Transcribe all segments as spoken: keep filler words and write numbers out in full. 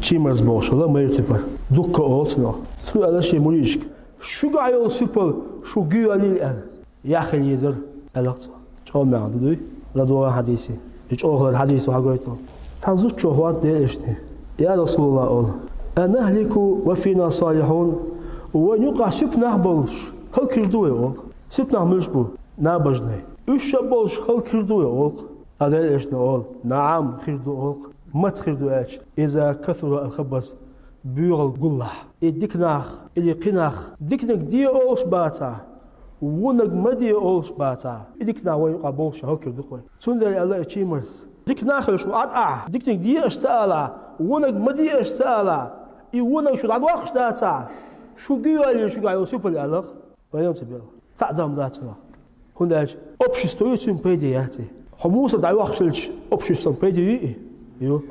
Чиймарз бохуш хилла майрра типар. Дукка олу цунах. Цо аьлла шен мурдашка: «Шуьгахь йолу сипалла шу гуьйгӀалийла», – аьлла. Яхъян езара, аьлла цо. ЧӀогӀа маьӀна ду дуй? ЛадогӀа хьадисе. И чӀогӀа хӀара хьадис ву хьагойту. Цхьана зудчо хоьтту Делан Элчане: «Я Расулаллах, – олу, – анахлику ва фина салихьун? Вайн юкъахь сипа нах болуш хӀаллакьхир ду вай?» – олу. Сипа нах муьлш бу? Набажнай. Уьш а болуш хӀаллакьхир ду вай, олу. Ткъа Делан Элчано олу: «НаӀам, хир ду», – олу. Маца хир ду аьлча: «Иза касура аль-хабас», боьхалла гуллахь. И дика нах, или кхин нах, диканиг де олуш бацахь, вуннаг ма де олуш бацахь, и дика нах вайн юкъахь болуш хӀаллакьхир ду-кх вай. Цундела аьлла и чиймарз: «Дика нах а шу Ӏад ахь, диканиг де аша ца алахь, вуннаг ма де аша ца алахь, и вуннаг шу дӀадоккхуш дацахь, шу гуьйгӀалийла шуьгахь йолу сипалла», – аьлла. Вайна ца бел. Цхьаъ дан дац хьуна. ХӀунда аьлча общество ю, цуьнан пайде яц и. Хьо мусор дӀайоккхуш хилча, обществон пайде юй и? Ю.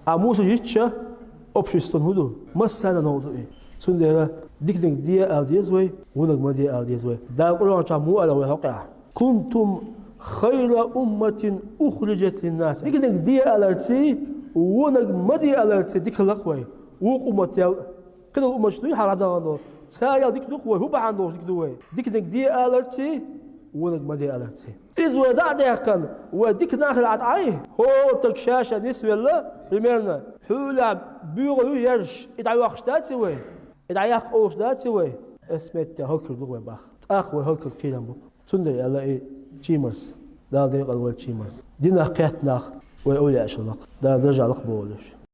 Ткъа мусор йитча, обществон хӀун ду? Массарна новкъа ду и. Цундела диканиг де ала деза вай, вуннаг ма де ала деза вай. Дала Къуръан чохь муха аьлла вай хьокъехь: «Кунтум хайра умматин ухриджат линнас». Диканиг де аларций, вуннаг ма де аларций дика хилла-кх вай. Вукху уммател Кхидолу умматаш дуй хьалха дӀадахана долу? Царел дика ду-кх вай, хӀун бахьана долуш дика ду вай? Диканиг де аларций, вуннаг ма де аларций. Иза вай дӀа а даьккхина, вай дика нах хилла Ӏад Ӏай, хӀора стаг ша-ша нисвелла, примерно, хьуьллехь боьхалла ю ерш, и дӀайоккхуш дац и вай? И дӀаяккха олуш дац и вай? Эс метте хӀаллакьхир ду вай бах. ТӀаккха вай хӀаллакьхилла кхерам бу-кх. Цундела аьлла и чиймарз, Дала декъала вай чиймарз. Динах кхетта нах вай эвлаяаш хилла-кх. Дала даржехь лакхабохуьйтуш.